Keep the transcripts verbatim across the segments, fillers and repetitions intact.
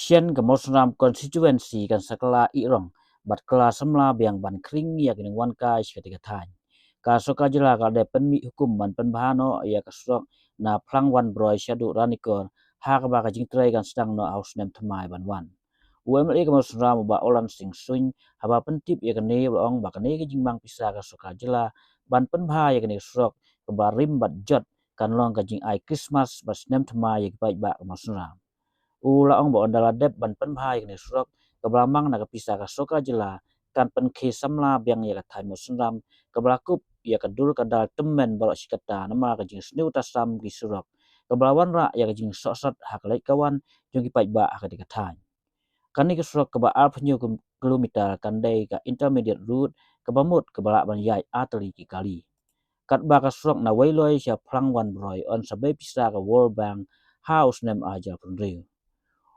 Shen ka Mawsynram constituency kan sa kylla ïa rong bad kylla samla biang ban khring ïa ki nongwan kai sha katei ka thaiñ. Ka sorkar jylla ka la dep pynmih hukum ban pynbha noh ïa ka surok na Phlangwanbroi shaduh Ranikor, ha kaba ka jingtrei kan sdang noh ha u snem thymmai ban wan. U M L A ka Mawsynram u Bah Orlan Singh Suin, haba pyntip ïa kane u la ong ba kane ka jingmang pisa ka sorkar jylla ban pynbha ïa kane ka surok kaba rim bad jot kan long ka jingai Krismas bad snem thymmai ïa ki paidbah ka Mawsynram. U la ong ba ynda la dep ban pynbha ïa kane ka surok kaba la mang na ka pisa ka sorkar jylla, kan pynkhie samla biang ïa ka thaiñ Mawsynram kaba la kup ïa ka dur ka dar tymmen baroh shi katta namar ka jingsniew tasam ki surok, kaba la wanrah ïa ka jingsohsat ha ka leit ka wan jong ki paidbah ha katei ka thaiñ. Kane ka surok kaba arphew hynñiew kilometer kan dei ka intermediate route kaba mut kaba lah ban ïaid artylli ki kali. Katba ka surok na Weiloi sha Phlangwanbroi yn sa bei pisa ka World Bank ha u snem arhajar arphew hynriew.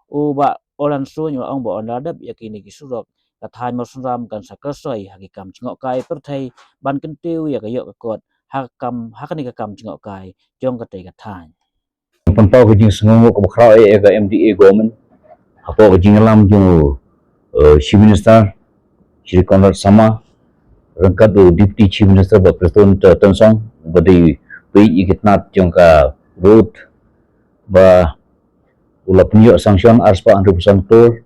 U Bah Orlan Singh Suin u la ong ba ynda la dep ïa kine ki surok, ka thaiñ Mawsynram kan sa kyrsoi ha ki kam jngohkai pyrthei ban kyntiew ïa ka ïoh ka kot ha ka kam, ha kane ka kam jngohkai jong katei ka thaiñ. Pynpaw ka jingsngewnguh kaba khraw ïa ka M D A government hapoh ka jingïalam jong u, eh, Chief Minister Shri Conrad Sangma ryngkat u Deputy Chief Minister Bah Prestone Tynsong, ba dei ba ïa ki tnat jong ka road, ba u la pynïoh sanction ar spah hynriewphew san klur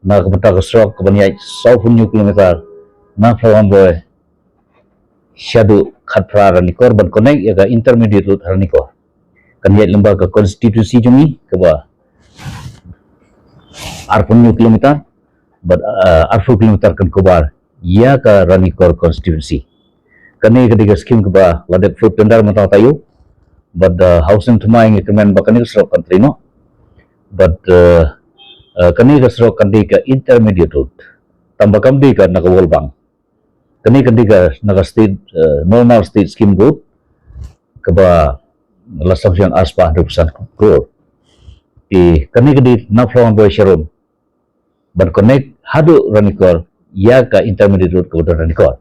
na ka bynta ka surok kaban ïaid sawphew hynñiew kilometer na Phlangwanbroi shaduh Khatphra Ranikor ban connect ïa ka intermediate road Ranikor. Kan ïaid lyngba ka constituency jong ngi kaba arphew hynñiew kilometer, bad, uh, arphew kilometer kan cover ïa ka Ranikor constituency. Kane ka dei ka skim kaba la dep float tender mynta taïew, bad, uh, ha u snem thymmai ngi kyrmen ba kane ka surok kan trei noh. Bad, uh, uh, kane ka surok kan dei ka intermediate road. Tangba kam dei ka na ka World Bank. Kane kan dei ka na ka state, eh, normal state scheme road kaba la sanction ar spah hynriewphew san klur. Te kane ka dei na Phlangwanbroi sharum ban connect haduh Ranikor ïa ka intermediate road kaba don Ranikor.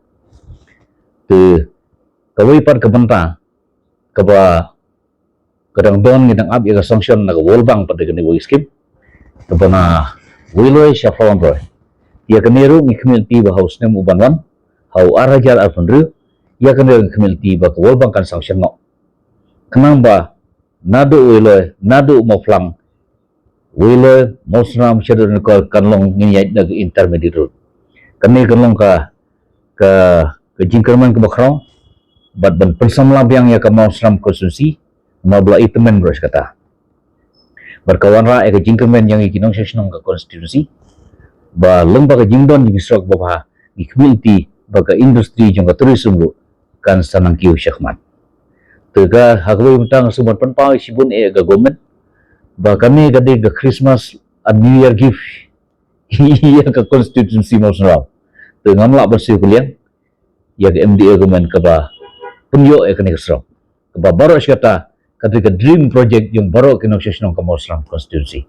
Te kawei pat ka bynta kaba ka dang don, ngi dang ap ïa ka sanction na ka World Bank pat ïa kane kawei ka skim kaba na Weiloi sha Phlangwanbroi. Ïa kane ruh ngi khmih lynti ba ha u snem uban wan, ha u arhajar arphew hynriew, ïa kane ruh ngi khmih lynti ba ka World Bank kan sanction noh. Khnang ba naduh Weiloi, naduh Mawphlang, Weiloi, Mawsynram shaduh Ranikor kan long ngin ïaid da ka intermediate road. Kane kan long ka, ka, ka jingkyrmen kaba khraw bad ban pynsamla biang ïa ka Mawsynram constituency, namar ba la i tymmen baroh shi katta. Bad ka wanrah ïa ka jingkyrmen ïa ngi ki nongshong shnong ka constituency, ba lyngba ka jingdon jong ki surok babha, ngi khmih lynti ba ka industry jong ka tourism ruh kan sa nang kiew shakhmat. Te ka ha kawei mynta nga sngewbha ban pynpaw shibun ïa ka government ba kane ka dei ka Christmas and New Year gift ïa ka constituency Mawsynram. Te ngam lah ban siew kylliang ïa ka M D A government kaba pynïoh ïa kane ka surok kaba baroh shi katta ka dei ka dream project jong baroh ki nongshong shnong ka Mawsynram constituency.